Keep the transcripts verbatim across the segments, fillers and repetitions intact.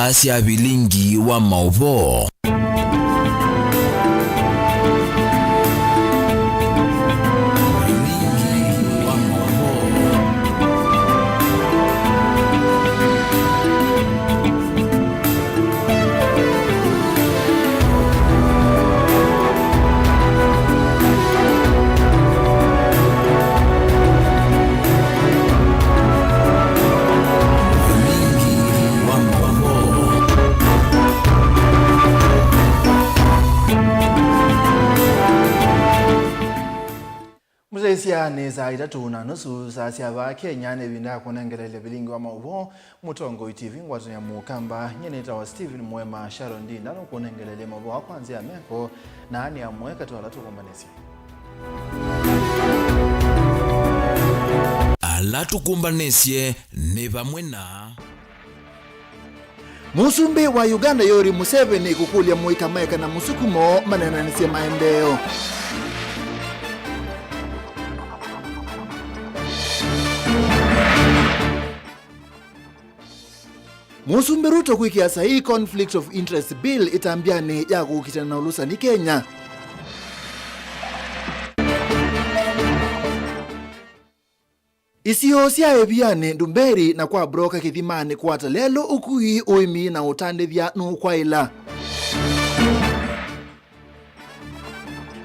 Asya vilingi wa maũvoo. Vilingi wa maũvoo. Mũsyaĩĩsya nĩ saa itatũ na nusu, saa sya vaa Kenya. Nĩ ĩvinda ya kũnengelelya vilingi wa maũvoo. Mũtongoi T V ngwatanĩo ya Mũkamba, nyie nĩtawa Stephen Mwema. Sharon Ndinda nũkũnengelelya maũvoo kwa nzĩa ya meko, na nĩ amwe katĩ wa ala tũkũmbanĩsye. Ala tũkũmbanĩsye nĩ vamwe na. Mũsumbĩ wa Uganda Yoweri Museveni kũkũlya mũika maeka na mũsukumo maneenanĩsye maendeeo. Mũsumbĩ Ruto kwĩkĩa saii Conflict of Interest Bill ĩtambyanĩ ya kũkitana na ũlũsani Kenya. Isio sya ĩvianĩ Ndumberi na kwa broka Kĩthimanĩ kwata lelũ, ũkui, ũĩmi na ũtandĩthya nũkwaĩla.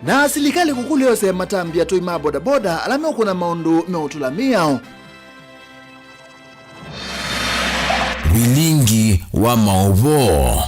Na silikalĩ kũkũlya yose matambya atũi ma bodaboda ala meũkũna maũndũ meũtũla mĩao. Vilingi wa maũvoo.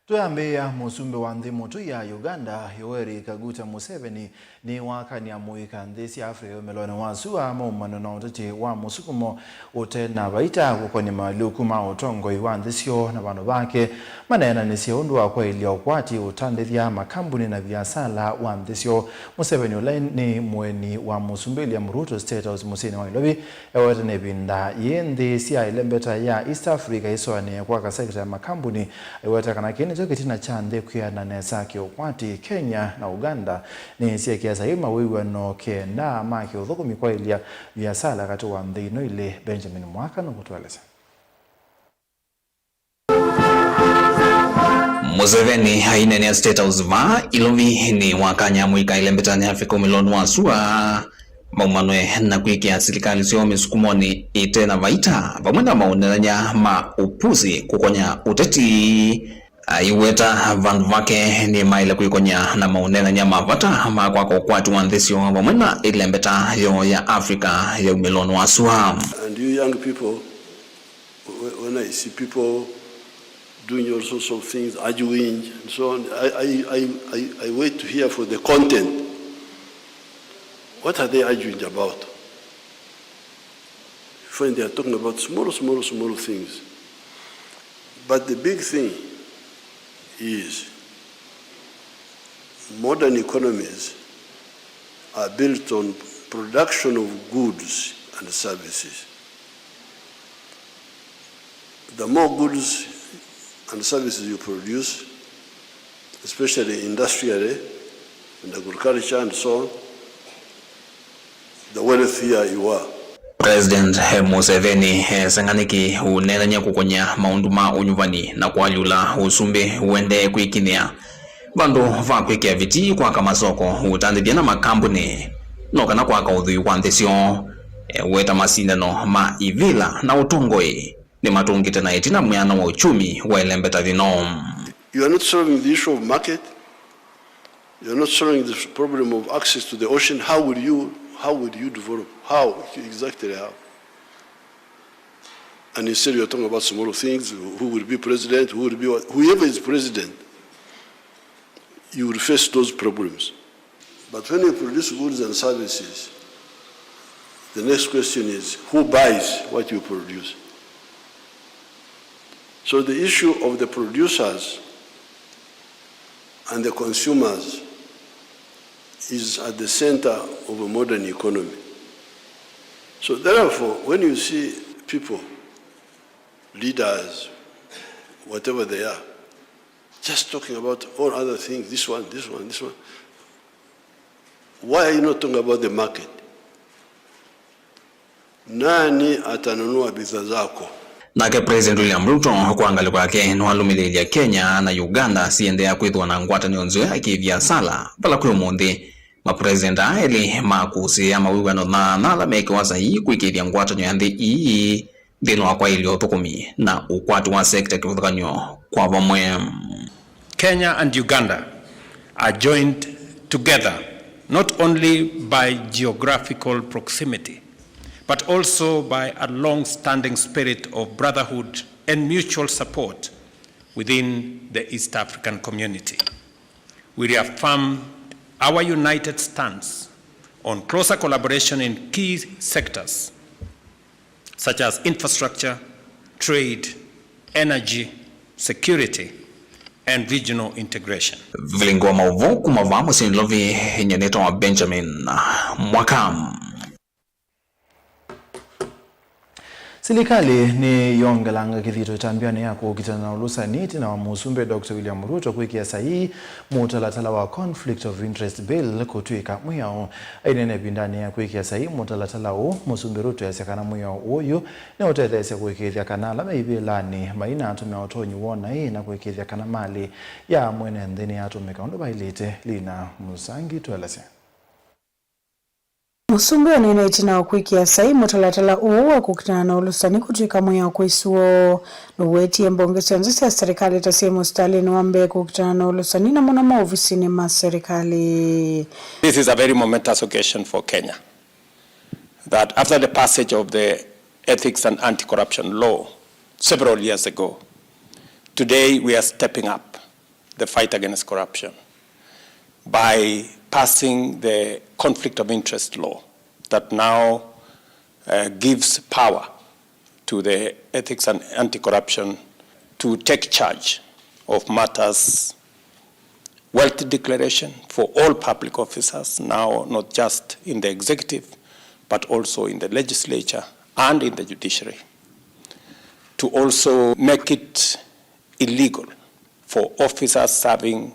Twĩambĩĩa, mũsumbĩ wa nthĩ mũtũi ya Uganda, Yoweri Kaguta Museveni, nĩwakany'a mũika nthĩ sya Africa wumĩlonĩ wa sua maumano na ũteti wa mũsukumo ũte na vaita kũkony'a mavalũku ma ũtongoi wa nthĩ syoo, na vandũ vake maneenanĩsye ũndũ wa kwaĩlya ũkwati, ũtandĩthya, makambuni na viasala wa nthĩ syoo. Museveni, ũla nĩ mũeni wa mũsumbĩ William Ruto State House mũsyĩnĩ wa Nairobi, eweta nĩ ĩvinda yĩĩ nthĩ sya ĩlembeta ya East Africa isũanĩe kwaka sekta ya makambuni. Aiweta kana kĩĩ nĩkyo kĩtina kya nthĩ kwĩana nesa kĩũkwati. Kenya na Uganda nĩsyekĩa saii mawĩw'ano kenda ma kĩũthũkũmi kwaĩlya viasala katĩ wa nthĩ ino ilĩ. Benjamin Mwaka nũkũtũelesya. Museveni aineenea State House vaa Ilovi nĩ wakany'a mũika ĩlembetanĩ Africa wumĩlonĩ wa sua maumanwe na kwĩkĩa silikalĩ syoo mĩsukumonĩ ĩte na vaita, vamwe na maũneenany'a ma ũpusi kũkonya ũteti. Aiweta vandũ vake nĩmaĩle kwĩkonya na maũneenany'a ma vata ma kwaka ũkwati wa nthĩ syoo vamwe na ĩlembeta yoo ya Africa ya wumĩlonĩ wa sua. And you young people, wh-, when I see people doing all sorts of things, arguing and so on, I, I, I, I, I wait to hear for the content. What are they arguing about? Find they are talking about small, small, small things. But the big thing is modern economies are built on production of goods and services. The more goods and services you produce, especially industrially and agriculture and so on, the wealthier you are. President Museveni eseng'anĩki ũneenany'a kũkony'a maũndũ ma ũnyuvani na kũalyũla ũsumbĩ ũendee kwĩkinyĩa. Vandũ va kwĩkĩa vitii kwaka masoko, ũtandĩthya na makambuni, no kana kwaka ũthwii wa nthĩ syoo, eweta masindano ma ivĩla na ũtongoi nĩmatũngĩte na ĩtina mwĩana wa uchumi wa ĩlembeta yĩno. You are not solving the issue of market. You are not solving the problem of access to the ocean. How will you, how will you develop? How? Exactly how? And instead you are talking about small things, who will be president, who will be what, whoever is president, you will face those problems. But when you produce goods and services, the next question is, who buys what you produce? So the issue of the producers and the consumers is at the center of a modern economy. So therefore, when you see people, leaders, whatever they are, just talking about all other things, this one, this one, this one, why are you not talking about the market? Nani atanunua bidhaa zako? Nake President William Ruto, kwa ngalĩko yake, nĩwalũmĩlĩĩlya Kenya na Uganda siendeea kwĩthĩwa na ngwatanĩo nzeo ya kĩviasala, vala kwĩ ũmũnthĩ, mapresident aa elĩ makũsĩĩa mawĩw'ano thaathau ala mekĩwa saii kũĩkĩĩthya ngwatanĩo ya nthĩ ii nthĩnĩ wa kwaĩlya ũthũkũmi na ũkwati wa sekta kĩvathũkany'o kwa vamwe. Kenya and Uganda are joined together not only by geographical proximity, but also by a long-standing spirit of brotherhood and mutual support within the East African community. We reaffirm our united stance on closer collaboration in key sectors such as infrastructure, trade, energy, security, and regional integration. Vilingi wa maũvoo kuma vaa mũsyĩ Nairobi, nyie nĩtawa Benjamin Mwaka. Silikalĩ nĩyongelanga kĩthito ĩtambyanĩ ya kũkitana na ũlũsani ĩtina wa Mũsumbĩ Doctor William Ruto kwĩkĩa saii mũtalatala wa Conflict of Interest Bill kũtw'ĩka mwĩao. Aineena ĩvindanĩ ya kwĩkĩa saii mũtalatala ũũ, Mũsumbĩ Ruto easya kana mwĩao ũũ yu nĩũtetheesya kũĩkĩĩthya kana ala me ivĩlanĩ maina atũmĩa ũtonyi woo naĩ na kũĩkĩĩthya kana malĩ ya mwene nthĩ nĩyatũmĩka ũndũ vaĩlĩte. Lina Mũsangi tũelesye. Mũsumbĩ aneena ĩtina wa kwĩkĩa saii mũtalatala ũũ wa kũkitana na ũlũsani kũtw'ĩka mwĩao kwĩ isuo. Nũwetie mbonge syonthe sya serikali ta syĩ mũsitalĩnĩ wa mbee kũkitana na ũlũsani na mũno maovisinĩ ma serikali. This is a very momentous occasion for Kenya, that after the passage of the Ethics and Anti-Corruption Law several years ago, today we are stepping up the fight against corruption by passing the Conflict of Interest Law that now uh, gives power to the Ethics and Anti-Corruption to take charge of matters, wealth declaration for all public officers, now not just in the executive, but also in the legislature and in the judiciary, to also make it illegal for officers serving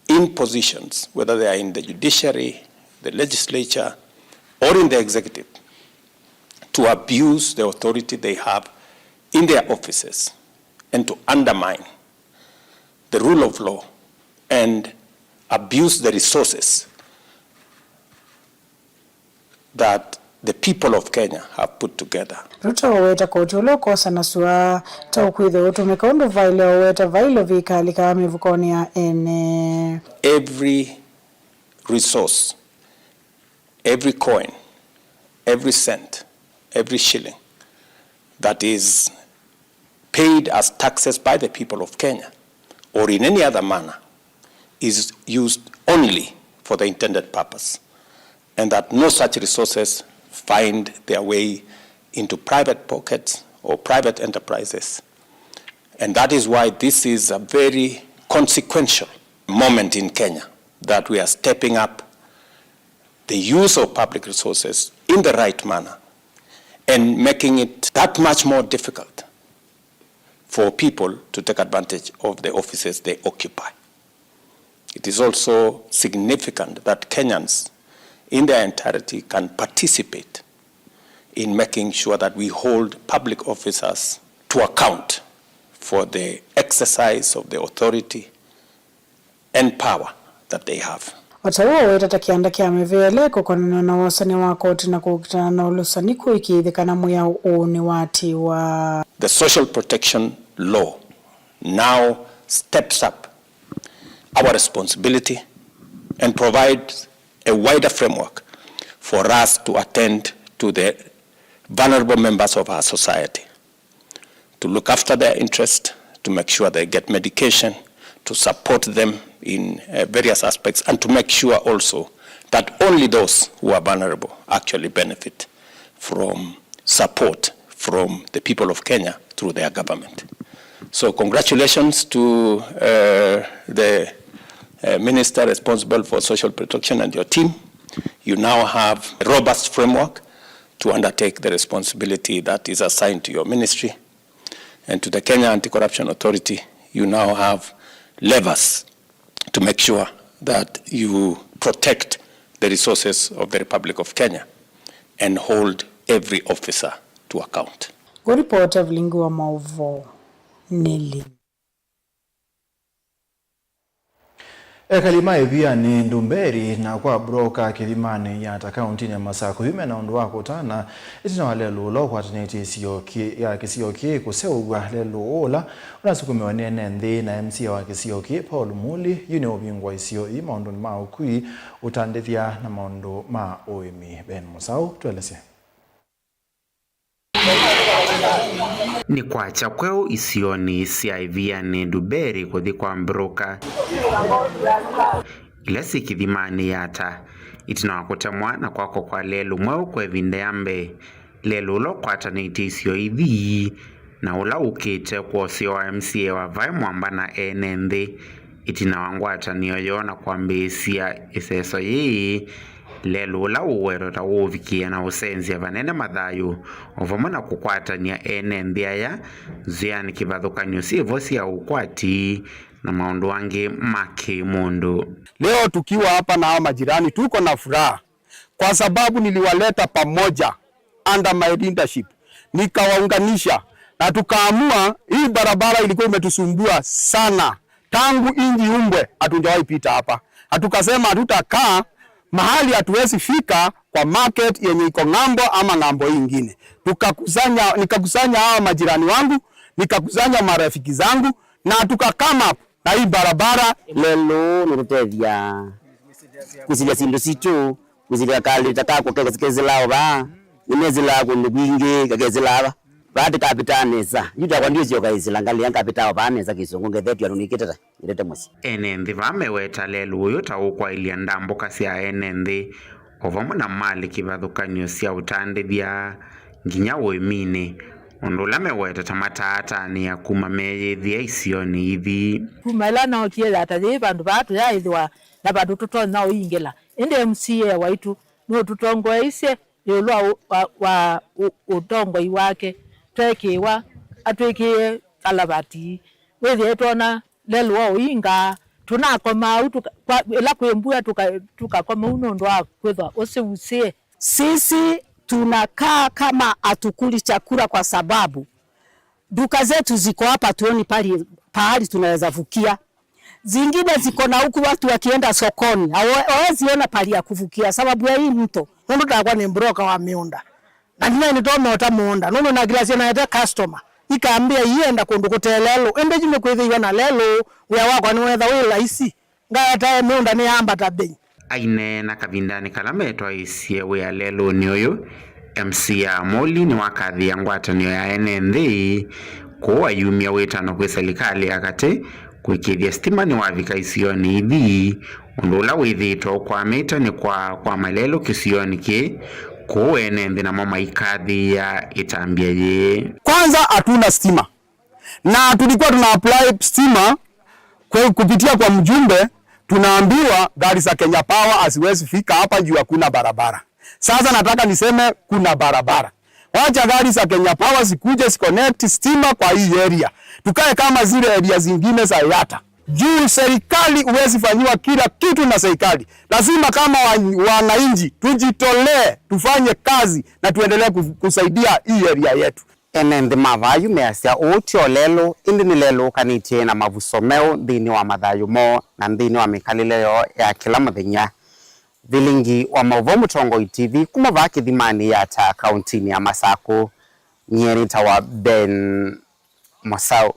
in positions, whether they are in the judiciary, the legislature, or in the executive, to abuse the authority they have in their offices and to undermine the rule of law and abuse the resources that the people of Kenya have put together. Ruto waweta koti ũla ũkosanasw'a ta ũkwĩthĩwa ũtũmĩka ũndũ vaĩle. Waweta vaĩle ũvikaalĩka mĩvukonĩ ya ene. Every resource, every coin, every cent, every shilling that is paid as taxes by the people of Kenya or in any other manner is used only for the intended purpose, and that no such resources find their way into private pockets or private enterprises. And that is why this is a very consequential moment in Kenya, that we are stepping up the use of public resources in the right manner and making it that much more difficult for people to take advantage of the offices they occupy. It is also significant that Kenyans in their entirety can participate in making sure that we hold public officers to account for the exercise of the authority and power that they have. O ta ũu waweta ta kĩanda kya mĩvĩa ĩla ĩkũkonanw'a na wosany'a wa koti na kũkitana na ũlũsani kũĩkĩĩthya kana mwĩao ũũ nĩwatiwa. The Social Protection Law now steps up our responsibility and provides a wider framework for us to attend to the vulnerable members of our society, to look after their interest, to make sure they get medication, to support them in uh, various aspects, and to make sure also that only those who are vulnerable actually benefit from support from the people of Kenya through their government. So congratulations to uh, the uh, minister responsible for social protection and your team. You now have a robust framework to undertake the responsibility that is assigned to your ministry. And to the Kenya Anti-Corruption Authority, you now have levers to make sure that you protect the resources of the Republic of Kenya and hold every officer to account. Kũripota vilingi wa maũvoo nĩ Lin. Ekali ma ĩvianĩ Ndumberi na kwa broka Kĩthimanĩ Yatta kaũntĩnĩ ya Masakũ yu mena ũndũ wa kũtana ĩtina wa lelũ ũla ũkwatanĩtye ĩsio kĩ-, ya kĩsio kĩĩ kũseũvw'a. Lelũ ũũ ũla ũnasukumĩwe nĩ ene nthĩ na M C A wa kĩsio kĩĩ Paul Muli yu nĩ ũvingũa isio ii maũndũnĩ ma ũkui, ũtandĩthya na maũndũ ma ũĩmi. Ben Mũsaũ, tũelesye. Nĩ kwakya kweũ isionĩ sya ĩvianĩ Ndumberi kũthi kwa mbroka ila syĩ Kĩthimanĩ Yatta, ĩtina wa kũtemwa na kwakwa kwa lelũ mweũ kwa ĩvinda ya mbee, lelũ ũla ũkwatanĩtye isio ithi na ũla ũkĩte kwa ũseo wa M C A wa vaĩ mwamba na ene nthĩ. Ĩtina wa ngwatanĩo yoo na kwambĩĩsya ĩseso yĩĩ, lelũ ũla ũwetwa ta ũũvikĩĩa na ũsenzya vanene mathayũ, o vamwe na kũkwatany'a ene nthĩ aya nzĩanĩ kĩvathũkany'o syĩ vo sya ũkwati na maũndũ angĩ ma kĩ-mũndũ. Leo tukiwa hapa na hawa majirani, tuko na furaha kwa sababu niliwaleta pamoja under my leadership, nikawaunganisha na tukaamua, hii barabara ilikuwa imetusumbua sana tangu nchi iumbwe, hatujawahi pita hapa. Na tukasema hatutakaa mahali hatuwezi fika kwa market yenye iko ng'ambo ama ng'ambo hii ingine. Tukakusanya, nikakusanya hawa majirani wangu, nikakusanya marafiki zangu, na tuka come up na hii barabara. Lelũ nũtũtethya kwĩsĩlya syĩndũ sitũ, kwĩsĩlya kalĩta kakwa ke-, kesĩlaa o vaa, nĩmesĩlaa kũndũ kwingĩ, kakesĩlaa va. Vaa tĩkapitaa nesa. Yu takwa ndiũsyoka ĩsĩla ngalĩ ya ngapitaa o vaa nesa kĩsũngũ, ngethetw'a nũnĩkĩte ta nyendete mũsyĩ. Ene nthĩ vaa meweta lelũ ũyũ ta ũkwaĩlya ndambũka sya ene nthĩ, o vamwe na malĩ kĩvathũkany'o sya ũtandĩthya nginya ũĩminĩ, ũndũ ũla meweta ta mataatanĩa kuma meyĩthĩa isionĩ ithi. Kuma ĩla nookie Yatta yĩĩ vandũ vaa tũyaaĩthĩwa na vandũ tũtonya ũingĩla, ĩndĩ M C A waitũ nũtũtongoeisye ĩũlũ wa ũ-, wa, wa ũ-, ũtongoi wake, tweekĩĩwa atwĩkĩĩe kalavati, wĩthĩe twona lelũ wa ũinga, tũnakomaa ũu tũka-, kwa, ĩla kwĩ mbua tũka-, tũkakoma ũu nũndũ wa kwĩthwa ũsĩ usĩe. Sisi tunakaa kama hatukuli chakula kwa sababu duka zetu ziko hapa, tuoni pali, pahali tunaweza vukia. Zingine ziko na huku watu wakienda sokoni, hawa-, hawezi ona pali ya kuvukia sababu ya hii mto. Nũndũ takwa nĩ broker wa mĩũnda. Na nginya nĩtomota mũũnda, nũndũ nakilasi naete customer, ikambĩa ienda kũndũ kũte lelũ, ĩndĩ yu nĩkwĩthĩiwe na lelũ, wĩa wakwa nĩwetha wĩ laisi, ngayatae mĩũnda nĩyambata mbei. Aineena kavindanĩ kala metwaĩĩsye wĩa lelũnĩ ũyũ, M C A Muli nĩwakathĩĩa ngwatanĩo ya ene nthĩ kũũ ayumya wĩtano kwĩ silikalĩ ya katĩ kũĩkĩĩthya sitima nĩwavika isionĩ ithi, ũndũ ũla wĩthĩĩtwe ũkwamĩte nĩ kwa, kwa malelũ kĩsionĩ kĩĩ, kũũ ene nthĩ namo maikathĩĩa ĩtambya yĩĩ. Kwanza hatuna stima. Na tulikuwa tuna apply stima kwe-, kupitia kwa mjumbe, tunaambiwa gari za Kenya Power haziwezi fika hapa juu hakuna barabara. Sasa nataka niseme kuna barabara. Wacha gari za Kenya Power zikuje ziconnect stima kwa hii area. Tukae kama zile area zingine za Yatta. Juu serikali huwezi fanyiwa kila kitu na serikali. Lazima kama wa-, wananchi tujitolee, tufanye kazi na tuendelee ku-, kusaidia hii area yetu. Ene nthĩ ma vaa yu measya ũũ ti o lelũ, ĩndĩ nĩ lelũ ũkanĩtye na mavuso meũ nthĩnĩ wa mathayũ moo na nthĩnĩ wa mĩkalĩle yoo ya kĩla mũthenya. Vilingi wa maũvoo Mũtongoi T V kuma vaa Kĩthimanĩ Yatta kaũntĩnĩ ya Masakũ, nyie nĩtawa Ben Mũsaũ.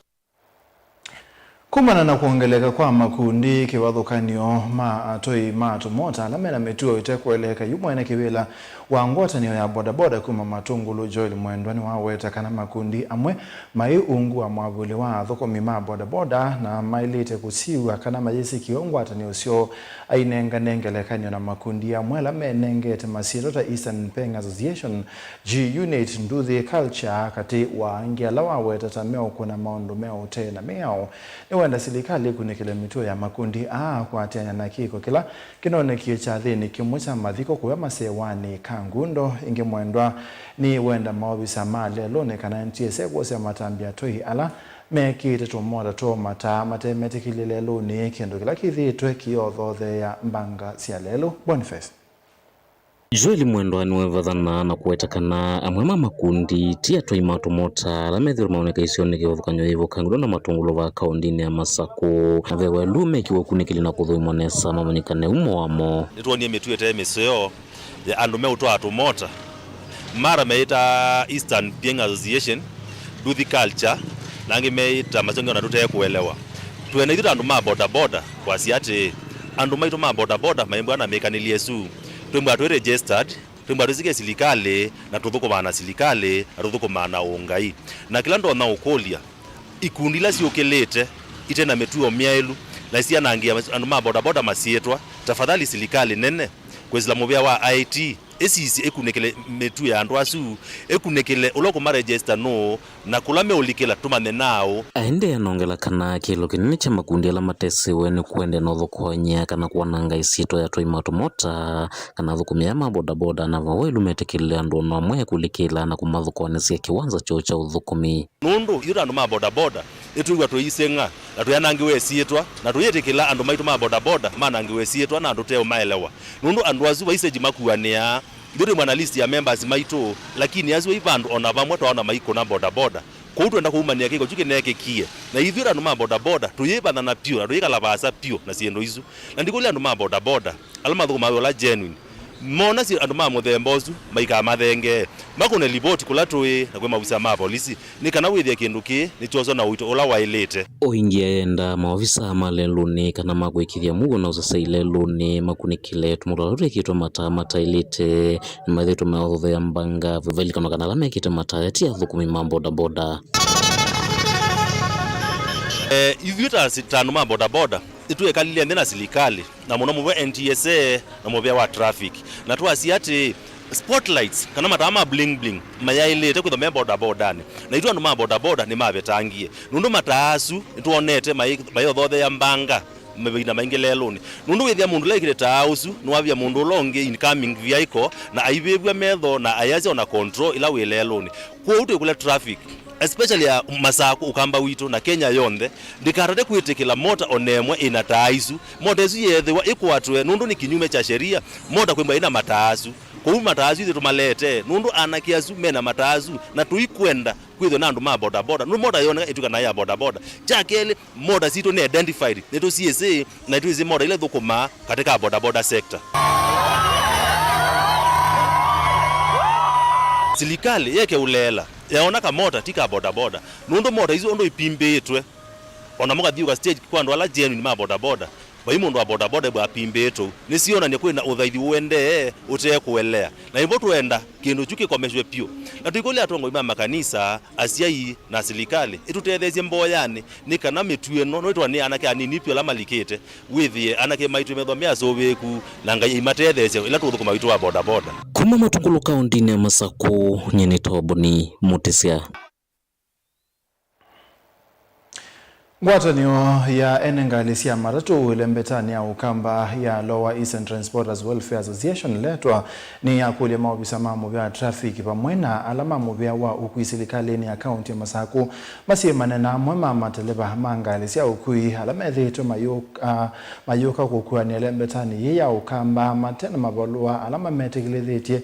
Kumana na kwongeleka kwa makundi kĩvathũkany'o ma atũi ma tũmota ala mena mĩtuo ĩtekũeleeka, yu mwene kĩvĩla wa ngwatanĩo ya bodaboda kuma Matũngũlũ Joel Mwendwa nĩwaweta kana makundi amwe maĩ ungu wa mwavũli wa athũkũmi ma bodaboda na maĩlĩte kũsiw'a kana mayĩsĩ kĩo ngwatanĩo syoo ainengane ngelekany'o na makundi amwe ala menengete masyĩtwa ta Eastern Peng Association, G-Unit, Nduthi Culture, katĩ wa angĩ ala waweta ta meũkũna maũndũ me ũtee na mĩao. Nĩwenda silikalĩ ĩkunĩkĩle mĩtuo ya makundi aa kwatĩanĩa na kĩko kĩla kĩnonekie kyathĩnĩ kĩmwe kya mathiko kũya masewanĩ ka Ngundo. Ĩngĩ Mwendwa nĩwenda maovisa ma lelũnĩ kana N T S A kwosea matambya atũi ala mekĩĩte tũmota twoo mataa matemetĩkĩlye lelũnĩ, kĩndũ kĩla kĩthĩĩtwe kĩyothotheea mbanga sya lelũ. Boniface. Joel Mwendwa nĩweevathana na kũweta kana amwe ma makundi ti atwai ma tũmota ala methĩĩtwe maoneka isionĩ kĩvathũkany'o yĩvũkangĩlwe na matũngũlũ va kaũndĩnĩ ya Masakũ, na ve welu mekiwe ũkunĩkĩli na kũthũimwa nesa mamanyĩkane umo wamo. Nĩtwonie mĩtuo ĩte mĩseo ya andũ meũtwaa tũmota, mara meĩta Eastern Pieng Association, nduthi culture, na angĩ meĩta masengeo na tũtekũelewa. Twenda ithyĩ ta andũ ma bodaboda kwasya atĩĩ, andũ maitũ ma bodaboda maimbwa na mĩkanĩlye ĩsu. Twĩmbwa twĩ registered, twĩmbwa twĩsĩkĩe silikalĩ, na tũthũkũmaa na silikalĩ, na tũthũkũmaa na ũngai. Na kĩla ndonya ũkũlya, ikundi ila syũkĩlĩte ite na mĩtuo myaĩlu na isyanangĩa andũ ma bodaboda masyĩtwa, tafadhali silikalĩ nene kwĩsĩla mũvĩa wa I T ĩsisye ĩkunĩkĩle mĩtuo ya andũ asu, ĩkunĩkĩle ũla ũkũmarejesta nũũ, na kũla meũlikĩla tũmanye naaũ. Aendeea na ongela kana kĩĩlo kĩnene kya makundi ala matesiwe nĩ kũendeea na ũthũkũany'a kana kwananga ĩsyĩtwa ya atwai ma tũmota kana athũkũmi aya ma bodaboda, na vau ĩlu metĩkĩlile andũ o na amwe kũlikĩla na kũmathũkũanĩsya kĩwanza kyoo kya ũthũkũmi. Nũndũ ithyĩ ta andũ ma bodaboda, nĩtwĩw'a tũiseng'a na tũyanangĩwe ĩsyĩtwa na tũyĩtĩkĩla andũ maitũ ma bodaboda manangĩwe ĩsyĩtwa na andũ teũmaelewa. Nũndũ andũ asu vai stage makuanĩaa, ithyĩ twĩ mwana list ya members maitũ, lakini asu vai vandũ o na vamwe twaona maikũna bodaboda. Kwoou twenda kũumanĩa kĩko kyu kĩneekĩkie. Na ithyĩ ta andũ ma bodaboda, tũyĩvathana pyũ na tũyĩkala vaasa pyũ na syĩndũ isu. Na ndikũlya andũ ma bodaboda, ala mathũkũmaa wĩa ũla genuine, mona syĩ andũ ma mũthemba ũsu, maikamathengee. Makũne livoti kũla tũĩ na kwĩ maovisa ma volisi, nĩ kana wĩthĩe kĩndũ kĩĩ nĩkyoswa na ũito ũla waĩlĩte. O ĩngĩ ayenda maovisa ma lelũnĩ kana ma kũĩkĩĩthya mũuo na ũsesei lelũnĩ makunĩkĩle tũmũtala tũla twĩkĩtwe mataa mataĩlĩte, nĩmathĩtwe maũthũthĩa mbanga. Vailikana kana ala mekĩte mataa ti athũkũmi ma bodaboda. Eh, ithyĩ ta si-, ta andũ ma bodaboda, nĩtwekalile nthĩ na silikalĩ, na mũno mũvea N T S A na mũvea wa traffic, na twasya atĩĩ, spotlights kana mataa ma bling bling mayaĩlĩte kwĩthwa me bodabodanĩ, na itũ andũ ma bodaboda nĩmavetangie, nũndũ mataa asu nĩtwonete mai-, mayothothea mbanga mavinda maingĩ lelũnĩ, nũndũ wĩthĩa mũndũ ũla wĩkĩte taa ũsu nĩwavia mũndũ ũla ũngĩ incoming vehicle, na aivĩvw'a metho na ayasya ona control ĩla wĩ lelũnĩ. Kwoou twĩkũlya traffic, especially ya Masakũ, Ũkamba witũ na Kenya yonthe, ndĩkatate kwĩtĩkĩla mota o na ĩmwe ĩna taa isu. Mota ĩsu yeethĩwa ĩkwatwe nũndũ nĩ kĩnyume kya sheria, mota kwĩmbwa ĩna mataa asu. Kwoou mataa asu ithyĩ tũmalete nũndũ anake asu mena mataa asu, na tũikwenda kwĩthwa na andũ ma bodaboda nũndũ mota yoneka ĩtw'ĩka naĩ ya bodaboda. Kya kelĩ, mota sitũ nĩ identified, nĩtũsyĩsĩ na nĩtwĩsĩ mota ila ithũkũmaa katĩ ka bodaboda sector. Silikalĩ yeke ũleela, yaona kamota ti ka bodaboda, nũndũ mota isu ũndũ ipimbĩĩtwe, ona mũkathiũka stage kwa andũ ala genuine ma bodaboda, vai mũndũ wa bodaboda ĩbwa apimbĩĩtwe, nĩsyonany'a kwĩ na ũthaithi ũendee ũte kũelea. Na nĩvo twenda kĩndũ kyu kĩkomesw'e pyũ. Na tũikũlya atongoi ma makanisa, asyai, na silikalĩ ĩtũtetheesye mboyanĩ, nĩ kana mĩtuo ĩno no ĩtwa nĩ anake anini vyũ ala malikĩte, wĩthĩe anake maitũ methwa me asũvĩĩku, na Ngai aimatetheesya ĩla tũũthũkũma witũ wa bodaboda. Kuma Matungulu kaũndĩnĩ ya Masakũ, nyie nĩ Toboni Mũtĩsya. Ngwatanĩo ya ene ngalĩ sya matatũ ĩlembetanĩ ya Ũkamba ya Lower Eastern Transporters Welfare Association, LETWA, nĩyakũlya maovisa ma mũvea wa traffic vamwe na ala ma mũvea wa ũkui silikalĩnĩ ya kaũntĩ ya Masakũ masyĩmane na amwe ma mateleva ma ngalĩ sya ũkui ala methĩĩtwe mayũka, mayũka kũkuanĩa ĩlembetanĩ yĩĩ ya Ũkamba mate na mavalũa ala mametĩkĩlĩthĩtye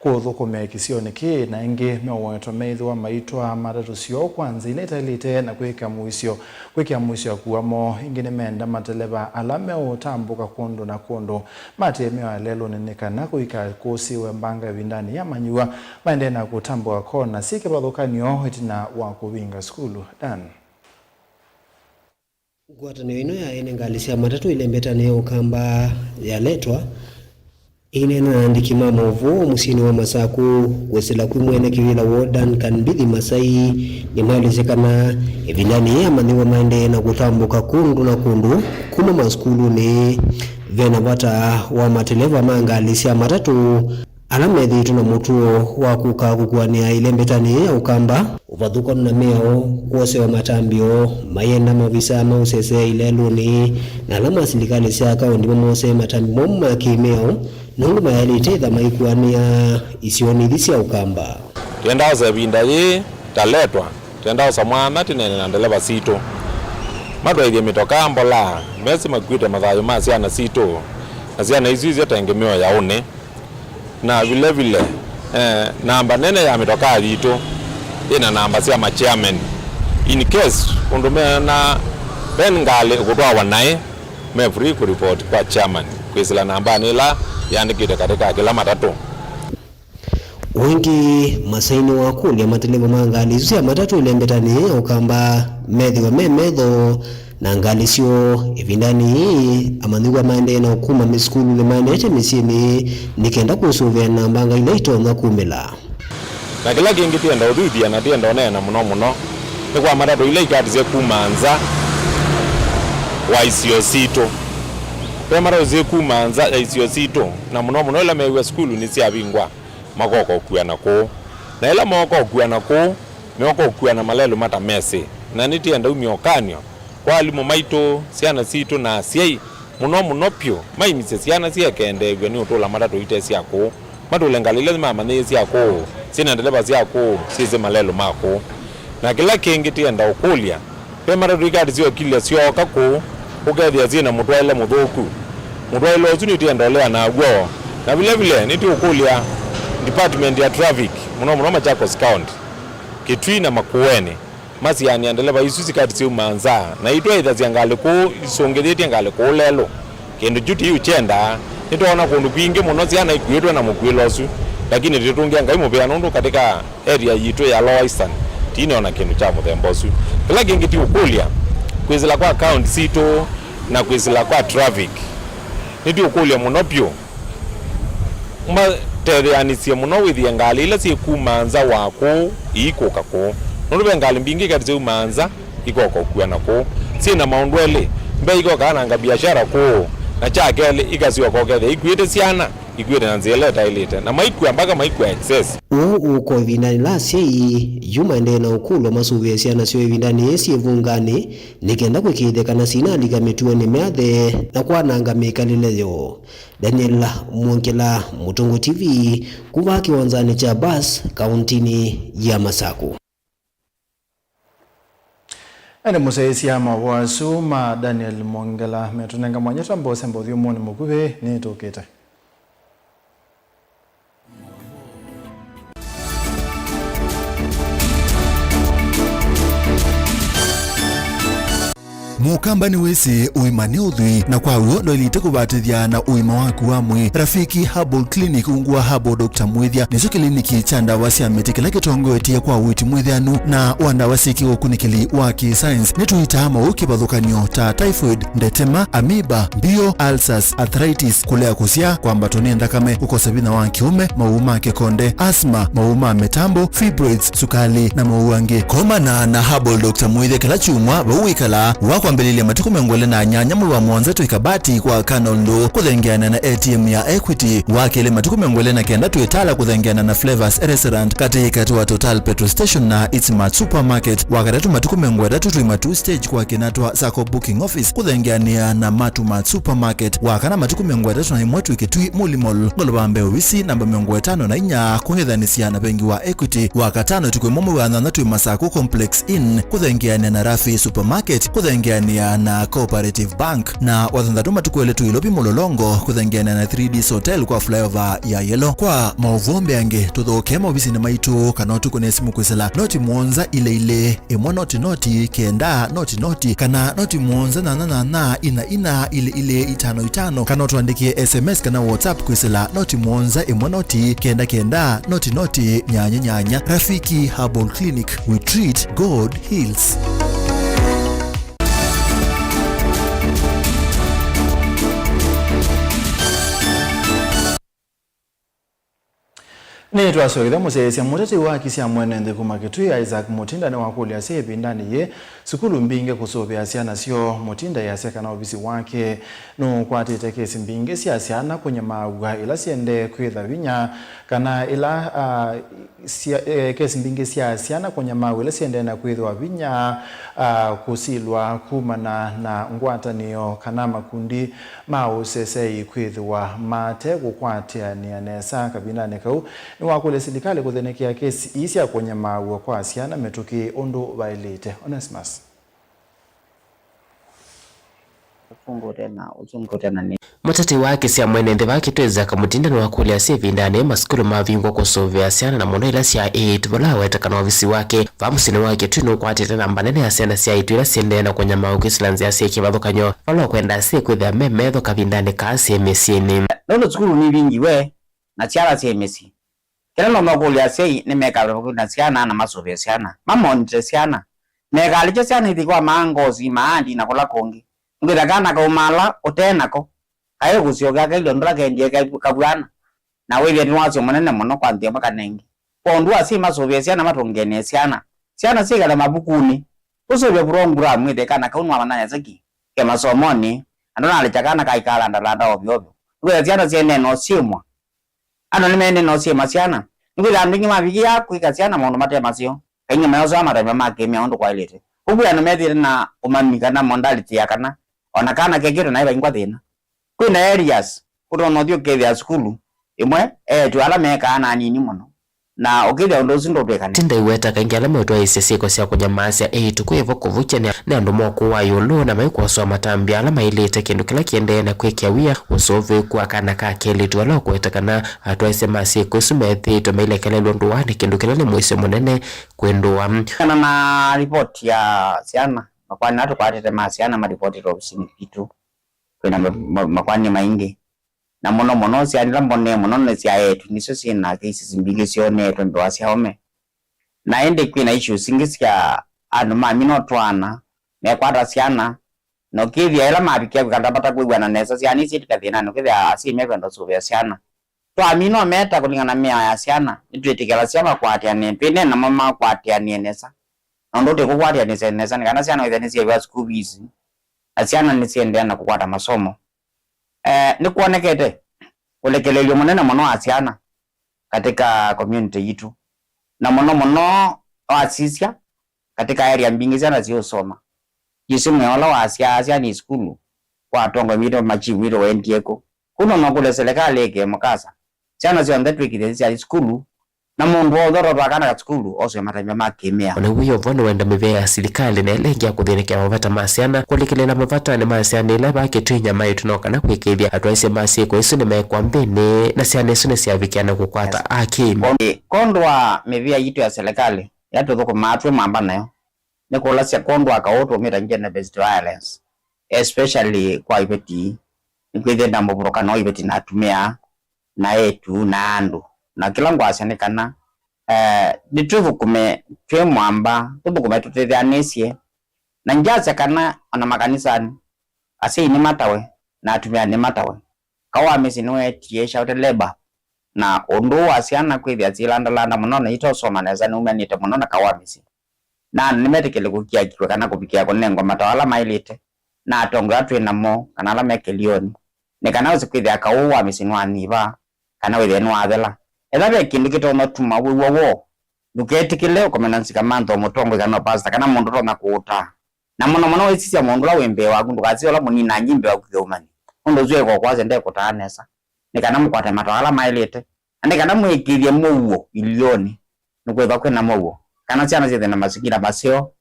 kũthũkũmĩa kĩsionĩ kĩĩ, na ĩngĩ meũwetwa meĩthĩwa maitwaa matatũ syoo kwa nzĩa ila itaĩlĩte na kwĩka mũisyo, kwĩkĩa mũisyo ya kua moo. Ĩngĩ nĩmenda mateleva ala meũtambũka kũndũ na kũndũ matĩe mĩao ya lelũnĩ nĩ kana kũikakũsĩwe mbanga ĩvindanĩ ya manyuwa maendee na kũtambũka kona syĩ kĩvathũkany'o ĩtina wa kũvinga sukulu. Dan. Ngwatanĩo ĩno ya ene ngalĩ sya matatũ ĩlembetanĩ ya Ũkamba ya LETWA ĩineena na andĩki ma maũvoo mũsyĩnĩ wa Masakũ kwĩsĩla kwĩ mwene kĩvĩla woo Duncan Mbithi Masai, nĩmaelesye kana ĩvindanĩ yĩĩ amanyĩw'a maendee na kũtambũka kũndũ na kũndũ kuma masukulunĩ, ve na vata wa mateleva ma ngalĩ sya matatũ ala methĩĩtwe na mũtuo wa kũka kũkuanĩa ĩlembetanĩ yĩĩ ya Ũkamba, ũvathũkanu na mĩao, kwosewa matambyo, mayenda maovisa ma ũseseei lelũnĩ, na ala ma silikalĩ sya kaũntĩ mamosee matambyo moo ma kĩ-mĩao, nũndũ mayaĩlĩte ĩtha maikuanĩa isionĩ ithi sya Ũkamba. Twendaa ũsa ĩvinda yĩĩ ta LETWA, twendaa ũsa mwanya tũneene na ndeleva sitũ matwaĩthye mĩtokaa mbolaa, mesĩ makuĩte mathayũ ma syana sitũ, na syana isu isyo ta ngemeo yaũnĩ. Na vile vile, eh, namba nene ya mĩtokaa yitũ ĩna namba sya ma chairman. In case ũndũ mena, ve ngalĩ ũkũtwawa naĩ, me free kũ report kwa chairman kwĩsĩla nambanĩ ĩla yĩandĩkĩtwe katĩ ka kĩla matatũ. O ĩngĩ, Masai nĩwakũlya mateleva ma ngalĩ isu sya matatũ ĩlembetanĩ ya Ũkamba methĩwe me metho na ngalĩ syoo ĩvindanĩ yĩĩ, amanyĩw'a maendee na ũkuma mĩsukulunĩ maendete mĩsyĩnĩ nĩ kenda kũsũvĩa nambanga ila itonya kumĩla. Na kĩla kĩngĩ twĩenda ũthuthya na twĩenda ũneena mũno mũno nĩ kwa matatũ ila ikatisye kuma nza wa isio sitũ. Ve matatũ syĩ kuma nza ya isio sitũ, na mũno mũno ĩla mew'a sukulu nĩsyavingwa, makoka ũkua na kũũ. Na ĩla mooka ũkua na kũũ, meoka ũkua na malelũ mata mesĩ. Na nĩtwĩenda umya ũkany'o kwa alimũ maitũ, syana sitũ, na asyai, mũno mũno pyũ, maimisye syana syĩekendeew'a nĩ ũtũla matatũ ite sya kũũ, matũle ngalĩ ila mamanyĩie sya kũũ, syĩna ndeleva sya kũũ, syĩsĩ malelũ ma kũũ. Na kĩla kĩngĩ twĩenda ũkũlya, ve matatũ ikatisye ũkilya syooka kũũ, ũkethĩa syĩna mũtwaĩle mũthũku. Mũtwaĩle ũsu nĩtwĩenda ũleana naw'o. Na vile vile nĩtũũkũlya department ya traffic, mũno mũno Machakos County, Kitui na Makueni, masianĩa ndeleva isu sikatisye uma nza, na itwaĩthasya ngalĩ kũũ isũngĩthĩtye ngalĩ kũũ lelũ. Kĩndũ kyu ti ũkyendaa. Nĩtwoona kũndũ kwingĩ mũno syana ikuĩtwe na mũkuĩlo ũsu, lakini tũtũngĩa Ngai mũvea nũndũ katĩ ka area yitũ ya Lower Eastern, tũineona kĩndũ kya mũthemba ũsu. Kĩla kĩngĩ ti ũkũlya, kwĩsĩla kwa account sitũ na kwĩsĩla kwa traffic, nĩtũũkũlya mũno vyũ. Matetheanĩsye mũno wĩthĩe ngalĩ ila syĩ kuma nza wa kũũ iikũka kũũ, nũndũ ve ngalĩ mbingĩ ikatisye uma nza ikoka ũkua na kũũ. Syĩ na maũndũ elĩ, mbee ikoka ananga biashara kũũ, na kya kelĩ ikasyoka ũkethĩa ikuĩte syana, ikuĩte na nzĩa ĩla ĩtaĩlĩte, na maikua mpaka maikua excess. Ũu ũko ĩvindanĩ la asyai yu maendee na ũkũlwa masũvĩe syana syoo ĩvindanĩ yĩĩ syĩ vunganĩ, nĩ kenda kũĩkĩĩthya kana syinalika mĩtuonĩ myathe na kwananga mĩkalĩle yoo. Daniel Mwongela, Mũtũngũ T V, kuma kĩwanzanĩ kya bus kauntinĩ ya Masaku. Ene mũsyaĩĩsya maũvoo asu ma Daniel Mwongela metũnenga mwanya twambe ũsemba ũthyũmũnĩ mũkuvĩ nĩtũkĩte. Mũkamba nĩwĩsĩ ũima nĩ ũthwii, na kwa w'o ndwaĩlĩte kũvatĩthya na ũima waku wa mwĩĩ. Rafiki Herbal Clinic ungu wa Herbal Doctor Mwĩthya nĩkyo kĩliniki kya ndawa sya mĩtĩ kĩla kĩtongoetye kwa ũiiti mwĩthĩanu na wa ndawa syĩ kĩũkunĩkĩli wa kĩ-science. Nĩtũitaa maũũ kĩvathũkany'o ta typhoid, ndetema, amoeba, mbio, ulcers, arthritis, kũlea kũsyaa, kwambatwa nĩ nthakame, kũkosa vinya wa kĩũme, maũũ ma kĩkonde, asthma, maũũ ma mĩtambo, fibroids, sukali, na maũũ angĩ. Komana na Herbal Doctor Mwĩthya kĩla kyumwa vau wĩkalaa, wa kwambĩlĩlya matukũ mĩongo ĩlĩ na nyanya mwei wa mũonza twĩ Kabati kwa Colonel Ndũ kũthengeana na A T M ya Equity, wa kelĩ matukũ mĩongo ĩlĩ na kenda twĩ Tala kũthengeana na Flavors Restaurant katĩ katĩ wa Total Petrol Station na It's Mart Supermarket, wa katatũ matukũ mĩongo ĩtatũ twĩ Matuu Stage kwa Kinatwa Sacco Booking Office kũthengeanĩa na Matuu Mart Supermarket, wa kana matukũ mĩongo ĩtatũ na ĩmwe twĩ Kitui Muli Mall, ngolova mbee ovisi namba mĩongo ĩtano na inya kũng'ethanĩsya na vengi wa Equity, wa katano tukũ ĩmwe mwei wa nyanya twĩ Masaku Complex Inn kũthengeanĩa na Rafi Supermarket kũthengeanĩa na Cooperative Bank, na wa thanthatũ matukũ elĩ twĩ Ilovi Mũlolongo kũthengeanĩa na three D Hotel kwa flyover ya Yellow. Kwa maũvoo mbeange tũthokee maovisinĩ maitũ kana ũtũkũne simũ kwĩsĩla noti mũonza ilĩ ilĩ ĩmwe noti noti kenda noti noti, kana noti mũonza nyanya nyanya ina ina ilĩ ilĩ itano itano, kana ũtũandĩkĩe S M S kana WhatsApp kwĩsĩla noti mũonza ĩmwe noti kenda kenda noti noti nyanya nyanya. Rafiki Herbal Clinic, we treat, God heals. Nĩtwasokethya mũsyaĩĩsya mũteti wa haki sya mwene nthĩ kuma Kitui, Isaac Mutinda, nĩwakũlya asyai ĩvindanĩ yĩĩ sukulu mbingĩ kũsũvĩa syana syoo. Mutinda easya kana ovisi wake nũkwatĩte kesi mbingĩ sya syana kũnyamaaw'a ila syendee kwĩtha vinya kana ila, ah, sya, eh, kesi mbingĩ sya syana kũnyamaaw'a ila syendee na kwĩthĩwa vinya, ah, kũsilwa kumana na ngwatanĩo kana makundi ma ũsesei kwĩthĩwa mate kũkwatĩanĩa nesa kavindanĩ kau. Nĩwakũlya silikalĩ kũthenekea kesi ii sya kũnyamaaw'a kwa syana mĩtũkĩ ũndũ vaĩlĩte. Onesimus. Ũsũngũte na, ũsũngũte na nĩ. Mũteti wa kĩsĩa mwene nthĩ vaa Kitwezi akamũtinda nĩwakũlya asya ĩvindanĩ masukulu mavingwa kũsũvĩa syana na mũno ila sya ĩĩtu, vala aweta kana ovisi wake vaa mũsyĩnĩ wa Kitui nũkwatĩte namba nene ya syana sya ĩĩtu ila syĩendee na kũnyamawa kwĩsĩla nzĩa syĩ kĩvathũkany'o, vala ũkwenda asyai kwĩthĩa me metho kavindanĩ kaa syĩ mĩsyĩnĩ. Nũndũ sukulu nĩvingiwe, na syana syĩ mĩsyĩ. Kĩla no makũlya asyai nĩ mekale vakuvĩ na syana na masũvĩe syana, mamonite syana, mekalĩkye syana ithi kwa maa ngosi, maandi, na kũla kũngĩ. Nĩkwĩthĩa kana kaumala ũte nako, kaĩ ũkũsyoka kailyo ndũla kendie kavu-, kavw'ana, na wĩthĩa nĩ wasyo mũnene mũno kwa nthĩ ĩmwe kana ĩngĩ. Kwa ũndũ wa asyai masũvĩe syana matũngĩanĩe syana, syana syĩkale mavukunĩ. Ũsũvye pulongulamu wĩthĩe kana kau nĩwamanya nesa ki ke masomonĩ, na ndũnalekya kana kaikaalandalanda ovyo ovyo. Nĩkwĩthĩa syana syaendee na ũsyĩmwa. Andũ nĩmaendee na ũsyĩma syana. Nĩkwĩthĩa andũ aingĩ mavikĩaa kwĩka syana maũndũ mate maseo. Kaingĩ mayosaa matambya ma kĩmĩa ũndũ kwaĩlĩte. Ũkwĩa andũ methĩĩte na ũmami kana modality ya kana o na kana kekĩtwe naĩ vaingwa thĩna. Kwĩ na areas ũtonya ũthi ũkethĩa sukulu ĩmwe eĩtu ala mekaa na anini mũno, na ũkethĩa ũndũ ũsu ndũtwĩkana. Tindaiweta kaingĩ ala meũtwaĩĩsya syĩko sya kũnyamaasya eĩtu kwĩ vo kũvukya nĩ, nĩ andũ ma ũkũũ wa ĩũlũ na maikwosoa matambya ala maĩlĩte, kĩndũ kĩla kĩendee na kwĩkĩa wia ũsũvĩĩku wa kana ka kelĩtu vala ũkũweta kana atwaĩĩsya ma syĩko isu methĩĩtwe mailekelelw'a ndũanĩ, kĩndũ kĩla nĩ mũisyo mũnene kwĩ ndũa. Kana na ripoti ya syana, makoani ala tũkwatĩte ma syana maripotĩtwe ovisinĩ sitũ. Kwĩna ma-, ma-, makoani maingĩ. Na mũno mũno syana ila mbonee mũno nĩ sya eĩtu, nĩsyo syĩ na cases mbingĩ syoneetwe mbee wa sya aũme. Na ĩndĩ kwĩ na issues ingĩ sya andũ mamina twana, mekwata syana, na ũkĩthĩa ĩla mavikĩa kwĩka ndavata kwĩw'ana nesa, syana isu syĩtĩka thĩnanĩ, ũkĩthĩa asyai mekwenda ũsũvĩa syana. Twamina ũmeta kũlingana na mĩao ya syana, nĩtwĩtĩkĩlasya makwatĩanĩe, twĩneena namo makwatĩanĩe nesa. Na ũndũ tũkũkwatĩanĩsya nesa nĩ kana syana wĩthĩa nĩsyĩvĩwa school fees, na syana nĩsiendeea na kũkwata masomo. Eh, nĩkwonekete ũlekelelyo mũnene mũno wa syana katika community yitũ, na mũno mũno wasisya katika area mbingĩ syana siũsoma. Jisi mwĩa ũla wasyaa syana isukulu kwa atongoi witũ, machifu witũ waendie kũ? Kũu no makũlye silikalĩ ĩkĩe mũkasa syana syonthe twĩkĩthye syathi sukulu, na mũndũ wothe ũtatwaa kana ka sukulu oswe matambya ma kĩmĩao. Ona wĩo vo nĩwenda mĩvĩa ya silikalĩ na ĩla ĩngĩ ya kũthĩnĩkĩa mavata ma syana, kũlikĩlĩla mavatanĩ ma syana ila vaa Kitui nyamaĩtu no kana kwĩkĩĩthya atwaĩĩsya ma syĩko isu nĩmekwa nthĩnĩ na syana isu nĩsyavikĩa na kũkwata aki. Kwondũ wa mĩvĩa yitũ ya silikalĩ ĩla tũthũkũmaa twĩ mwamba nayo, nĩ kũlasya kwondũ wa kaũ tũmĩta gender based violence, especially kwa iveti, nĩkwĩthĩe na mũvũlũkano wa iveti na atumĩa, na eĩtu, na andũ. Na kĩla ngwasya nĩ kana, eh, nĩtũthũkũme twĩ mwamba, tũthũkũme tũtetheanĩsye. Na ngyasya kana ona makanisanĩ, asyai nĩmatawe, na atumĩa nĩmatawe. Kaũ wa mĩsyĩ nĩweetie child labor, na ũndũ ũũ wa syana kwĩthĩa syĩlandalanda mũno na itosoma nesa nĩumanĩte mũno na kaũ wa mĩsyĩ. Na andũ nĩmetĩkĩle kũkiakiw'a kana kũvikĩa kũnengwa matawa ala maĩlĩte na atongoi ala twĩ namo kana ala me kĩlĩonĩ, nĩ kana ũsi kwĩthĩa kaũ wa mĩsyĩ nĩwanyiva kana wĩthĩe nĩwathela. Ethĩwa ve kĩndũ kĩtonya tuma wĩw'a woo, ndũketĩkĩle ũkomena nzika mantha o mũtongoi kana o pastor kana mũndũ ũtonya kũũtaa. Na mũno mũno wĩsisya mũndũ ũla wĩ mbee waku, ndũkasye ũla mũnini angĩ mbee waku kĩũmanĩ. Nũndũ ũsu ekũkwasya ndekũtaa nesa. Nĩ kana mũkwate matawa ala maĩlĩte, na nĩ kana mwĩkĩĩthye mũuo ilĩonĩ, nĩkwĩthwa kwĩna mũuo, kana syana syĩthĩwe na masingila maseo,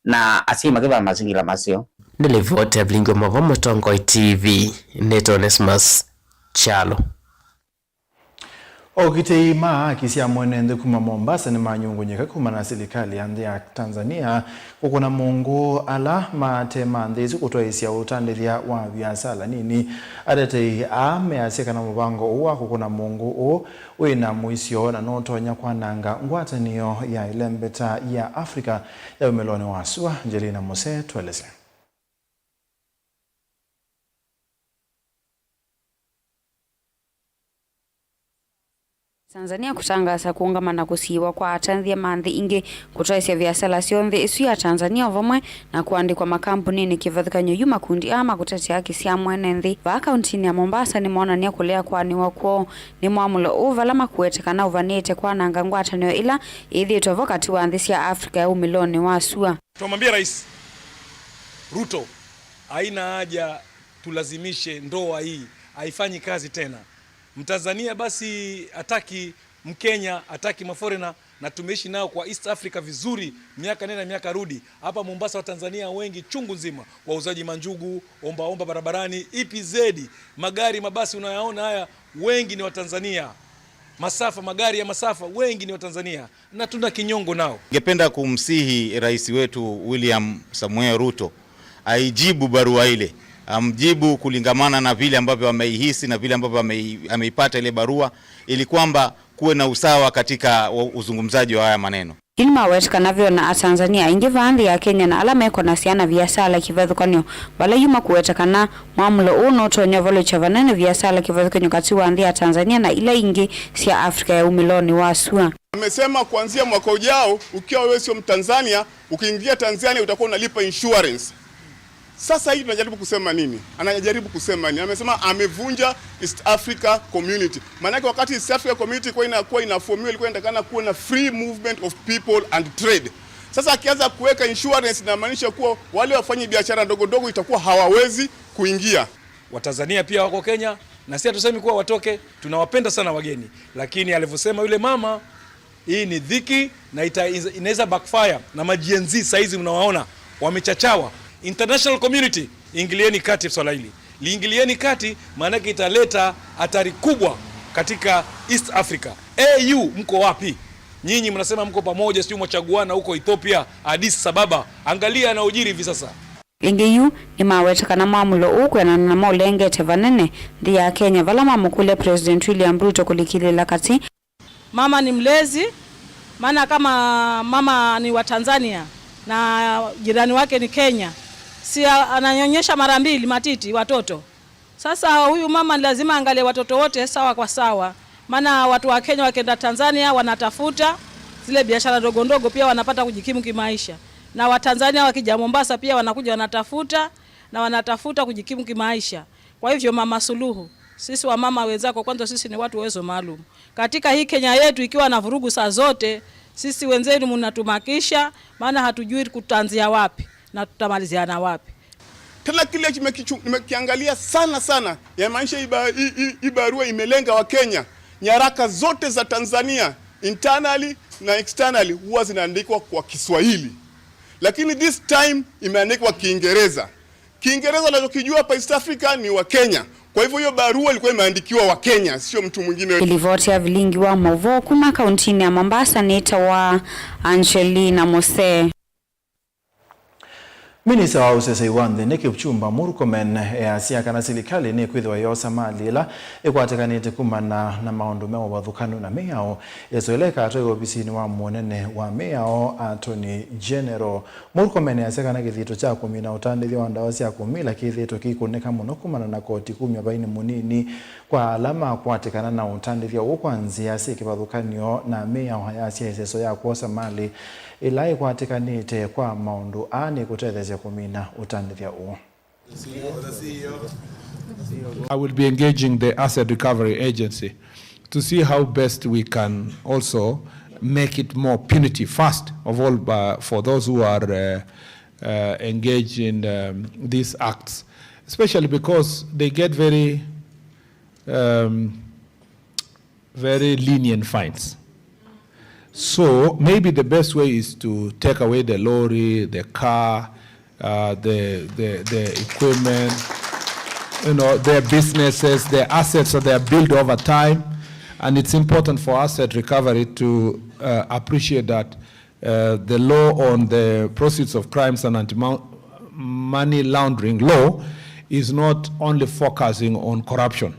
na asyai makĩva masingila maseo. Nĩ livoti ya Vilingi wa Mavo Mũtongoi T V, nĩtwa Onesmus Kyalo. Okitĩi ma aki sya mwene nthĩ kuma Mombasa nĩmanyungũnyĩka kumana na silikalĩ ya nthĩ ya Tanzania kũkũna maũngũ ala mate ma nthĩ ĩsu kũtwaĩĩsya ũtandĩthya wa viasala nini. Atetei aa measya kana mũvango ũũ wa kũkũna maũngũ ũũ wĩ na mũisyo na nũtonya kwananga ngwatanĩo ya ĩlembeta ya Africa ya umĩlonĩ wa sua. Angelina Mose, tũelesye. Tanzania kũtangaasa kũũngama na kũsiĩĩwa kwa atandĩthya ma nthĩ ingĩ kũtwaĩsya viasala syoo nthĩ ĩsu ya Tanzania o vamwe na kũandĩkwa makambuninĩ. Kĩvathũkany'o yu, makundi aa ma kũtetea haki sya mwene nthĩ vaa kauntinĩ ya Mombasa nĩmoonany'a kũlea kũanĩwa kwoo nĩ mwamũlo ũũ, vala makũete kana ũvanĩĩte kwananga ngwatanĩo ĩla ĩthĩĩtwe vo katĩ wa nthĩ sya Africa ya umĩlonĩ wa sua. Tumwambie Rais Ruto, haina haja tulazimishe ndoa hii, haifanyi kazi tena. Mtanzania basi hataki Mkenya hataki maforena, na tumeishi nao kwa East Africa vizuri, miaka nenda miaka rudi. Hapa Mombasa, Watanzania wengi chungu nzima, wauzaji manjugu, ombaomba barabarani, E P Z, magari, mabasi unayaona haya, wengi ni Watanzania. Masafa, magari ya masafa, wengi ni Watanzania, na tuna kinyongo nao. Ningependa kumsihi rais wetu William Samoei Ruto aijibu barua ile, amjibu kulingamana na vile ambavyo ameihisi na vile ambavyo amei-, ameipata ile barua, ili kwamba kuwe na usawa katika u-, uzungumzaji wa haya maneno. Yu nĩmaweta kana ve o na Atanzania aingĩ vaa nthĩ ya Kenya na ala meko na syana viasala kĩvathũkany'o, vala yu makuweta kana mwamũlo ũũ nũtonya ũvalũkya vanene viasala kĩvathũkany'o katĩ wa nthĩ ya Tanzania na ila ingĩ sya Africa ya umĩlonĩ wa sua. Amesema kuanzia mwaka ujao, ukiwa wewe sio Mtanzania, ukiingia Tanzania utakuwa unalipa insurance. Sasa hii tunajaribu kusema nini? Anajaribu kusema nini? Amesema amevunja East Africa Community. Maanake wakati East Africa Community kwa inakuwa inaformiwa, ilikuwa inatakana kuwa na free movement of people and trade. Sasa akianza kuweka insurance, inamaanisha kuwa wale wafanyi biashara ndogo ndogo itakuwa hawawezi kuingia. Watanzania pia wako Kenya, na si hatusemi kuwa watoke, tunawapenda sana wageni. Lakini alivyosema yule mama, hii ni dhiki na ita-, inaweza backfire, na ma Gen Z saizi mnawaona wamechachawa. International community, ingilieni kati swala hili. Liingilieni kati, maanake italeta hatari kubwa katika East Africa. A U, mko wapi? Nyinyi mnasema mko pamoja, sijui mwachaguana huko Ethiopia, Addis Ababa. Angalia yanayojiri hivi sasa. Ĩngĩ yu, nĩmaweta kana mwamũlo ũũ kwĩanana na maũlengete vanene nthĩ ya Kenya, vala mamũkũlya President William Ruto kũlikĩlĩĩla katĩ. Mama ni mlezi, maana kama mama ni wa Tanzania na jirani wake ni Kenya, si a-, ananyonyesha mara mbili matiti watoto. Sasa huyu mama ni lazima angalie watoto wote sawa kwa sawa, maana watu wa Kenya wakienda Tanzania wanatafuta zile biashara ndogo ndogo, pia wanapata kujikimu kimaisha, na Watanzania wakija Mombasa pia wanakuja wanatafuta na wanatafuta kujikimu kimaisha. Kwa hivyo, Mama Suluhu, sisi wamama wenzako, kwanza sisi ni watu wa uwezo maalum. Katika hii Kenya yetu ikiwa na vurugu saa zote, sisi wenzenu mnatumakisha, maana hatujui tutaanzia wapi na tutamaliziana wapi. Tena kile kimekichu-, nimekiangalia sana sana, ya maanisha hii ba-, hii, hii, hii barua imelenga wa Kenya. Nyaraka zote za Tanzania, internally na externally, huwa zinaandikwa kwa Kiswahili. Lakini this time imeandikwa Kiingereza. Kiingereza wanachokijua hapa East Africa ni wa Kenya. Kwa hivyo hiyo barua ilikuwa imeandikiwa wa Kenya, sio mtu mwingine. Ĩlivoti ya vilingi wa maũvoo kuma kauntinĩ ya Mombasa nĩtawa Angelina Mose. Minista wa ũsesei wa nthĩ nĩ Kipchumba Murkomen easya kana silikalĩ nĩkwĩthĩwa yosa mali ĩla ĩkwatĩkanĩte kumana na maũndũ me ũvathũkanu na mĩao, ĩsũ ĩla ĩkatwaĩwa ovisinĩ wa mũnene wa mĩao, Attorney General. Murkomen easya kana kĩthito kya kũmina ũtandĩthya wa ndawa sya kũmila kĩthĩĩtwe kĩikũnĩka mũno kumana na koti kumya vainĩ mũnini kwa ala makwatĩkana na ũtandĩthya ũũ kwa nzĩa syĩ kĩvathũkany'o na mĩao, ayasya ĩseso ya kwosa mali ĩla ĩkwatĩkanĩte kwa maũndũ aa nĩkũtetheesya kũmina ũtandĩthya ũũ. I will be engaging the Asset Recovery Agency to see how best we can also make it more punitive, first of all, uh, for those who are, uh, uh, engaged in, um, these acts, especially because they get very, um, very lenient fines. So maybe the best way is to take away the lorry, the car, uh, the, the, the equipment, you know, their businesses, their assets that they have built over time. And it's important for asset recovery to, uh, appreciate that, uh, the law on the proceeds of crimes and anti-money laundering law is not only focusing on corruption.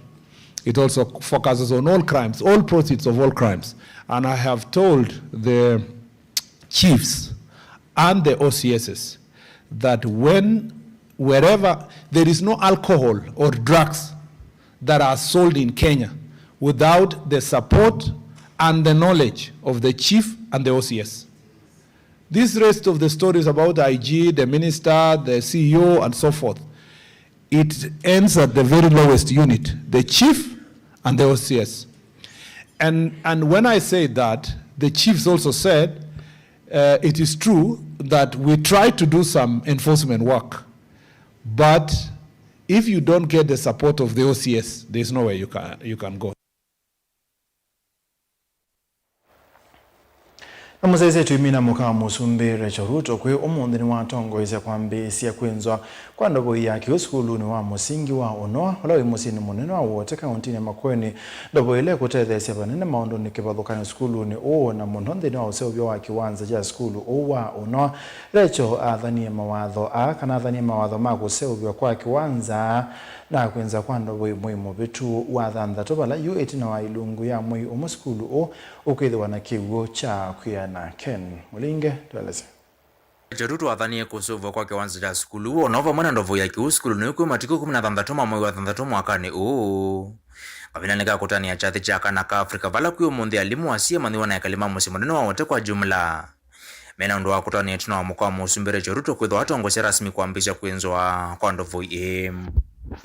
It also focuses on all crimes, all proceeds of all crimes. And I have told the chiefs and the O C Ss that when, wherever, there is no alcohol or drugs that are sold in Kenya without the support and the knowledge of the chief and the O C S. This rest of the stories about I G, the minister, the C E O, and so forth, it ends at the very lowest unit, the chief and the O C S. And, and when I say that, the chiefs also said, uh, it is true that we try to do some enforcement work, but if you don't get the support of the O C S, there's nowhere you can, you can go. Na mũsyaĩĩsya twĩmina mũka wa mũsumbĩ Rachel Ruto kwĩ ũmũnthĩ nĩwatongoesya kwambĩĩsya kwĩnzwa kwa ndovoi ya kĩu sukulunĩ wa mũsingi wa Ũnoa, ũla wĩ mũsyĩnĩ mũnene wa Wote, kaũntĩnĩ ya Makueni, ndovoi ĩla ĩkũtetheesya vanene maũndũnĩ kĩvathũkany'o sukulunĩ ũũ, na mũno nthĩnĩ wa ũseũvyo wa kĩwanza kya sukulu ũũ wa Ũnoa. Rachel athanie mawatho aa, kana athanie mawatho ma kũseũvw'a kwa kĩwanza na kwĩnza kwa ndovoi mwei mũvĩtu wa thanthatũ, vala yu ĩtina wa ilungu ya mwei ũmwe sukulu ũũ ũkwĩthĩwa na kĩw'ũ kya kwĩana. Ken Mũlinge, tũelesye. Rachel Ruto athanie kũseũvw'a kwa kĩwanza kya sukulu ũũ, o na vamwe na ndovoi ya kĩw'ũ sukulunĩ ũũ kwĩ matukũ ĩkũmi na thanthatũ ma mwei wa thanthatũ mwakanĩ ũũ. Kavindanĩ ka kũtanĩa kyathĩ kya kana ka Africa, vala kwĩ ũmũnthĩ alimũ, asyai, amanyĩw'a na ekali ma mũsyĩ mũnene wa Wote kwa jumla, mena ũndũ wa kũtanĩa ĩtina wa mũka wa mũsumbĩ Rachel Ruto kwĩthwa atongosya rasmi kwambĩĩsya kwĩnzwa kwa ndovoi ĩĩ.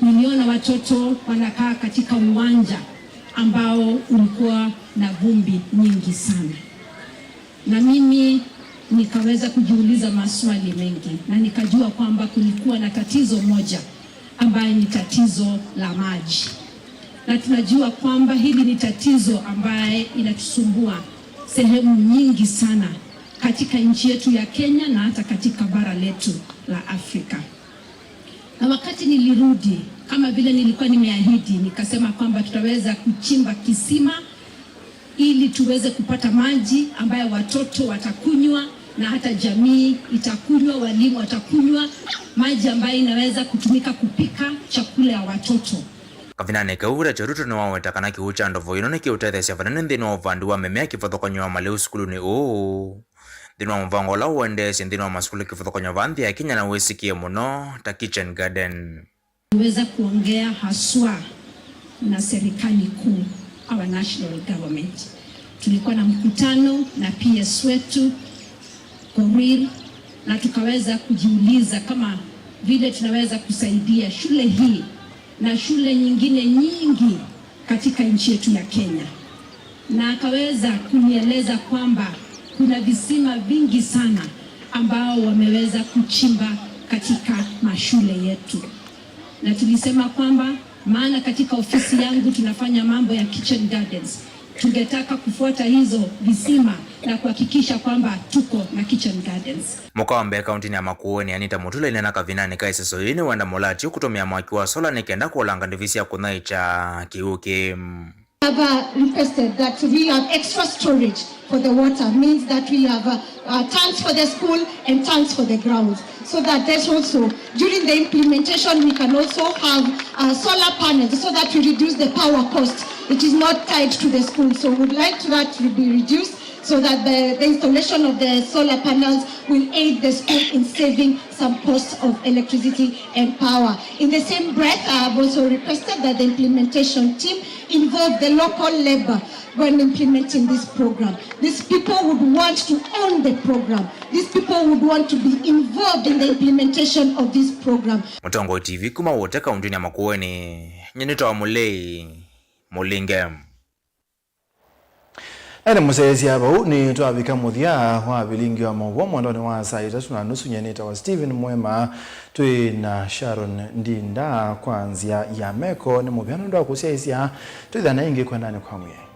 Niliona watoto wanakaa katika uwanja ambao ulikuwa na vumbi nyingi sana. Na mimi nikaweza kujiuliza maswali mengi, na nikajua kwamba kulikuwa na tatizo moja ambaye ni tatizo la maji. Na tunajua kwamba hili ni tatizo ambaye inatusumbua sehemu nyingi sana katika nchi yetu ya Kenya na hata katika bara letu la Afrika. Na wakati nilirudi, kama vile nilikuwa nimeahidi, nikasema kwamba tutaweza kuchimba kisima ili tuweze kupata maji ambayo watoto watakunywa na hata jamii itakunywa, walimu watakunywa, maji ambayo inaweza kutumika kupika chakula ya watoto. Kavindanĩ kau, Rachel Ruto nĩwaweta kana kĩw'ũ kya ndovoi ĩno nĩkĩũtetheesya vanene nthĩnĩ wa ũvandi wa mĩmea kĩvathũkany'o wa malĩu sukulunĩ ũũ, nthĩnĩ wa mũvango ũla ũendeesye nthĩnĩ wa masukulu kĩvathũkany'o va nthĩ ya Kenya na wĩsĩkĩe mũno ta kitchen garden. Tuweza kuongea haswa na serikali kuu, our national government. Tulikuwa na mkutano na P S wetu, Korir, na tukaweza kujiuliza kama vile tunaweza kusaidia shule hii na shule nyingine nyingi katika nchi yetu ya Kenya. Na akaweza kunieleza kwamba kuna visima vingi sana ambao wameweza kuchimba katika mashule yetu. Na tulisema kwamba, maana katika ofisi yangu tunafanya mambo ya kitchen gardens, tungetaka kufuata hizo visima na kuhakikisha kwamba tuko na kitchen gardens. Mũka wa mbee kaũntĩnĩ ya Makueni, Anita Mutula, aineena kavindanĩ ka ĩseso yĩĩ nĩwenda mũlatyo kũtũmĩa mwaki wa sola nĩ kenda kũolanga ndĩvi sya kũnyaĩĩkya kĩw'ũ kĩĩ. Have, uh, requested that we have extra storage for the water, means that we have, uh, uh, tanks for the school and tanks for the grounds, so that there's also, during the implementation, we can also have, uh, solar panels, so that we reduce the power cost. It is not tied to the school, so we would like that to be reduced, so that the, the installation of the solar panels will aid the school in saving some costs of electricity and power. In the same breath, I have also requested that the implementation team involve the local labor when implementing this program. These people would want to own the program. These people would want to be involved in the implementation of this program. Mũtongoi T V kuma Wote kaũntĩnĩ ya Makueni, nyie nĩtawa Mũlei Mũlinge. Na nĩ mũsyaĩĩsya vau, nĩ twavika mũthya wa vilingi wa maũvoo mwendonĩ wa saa itatũ na nusu. Nyie nĩtawa Stephen Mwema, twĩ na Sharon Ndinda kwa nzĩa ya meko. Nĩ mũvea nũndũ wa kũsyaĩĩsya, twĩthana ĩngĩ kwendanĩ kwa Mwĩai.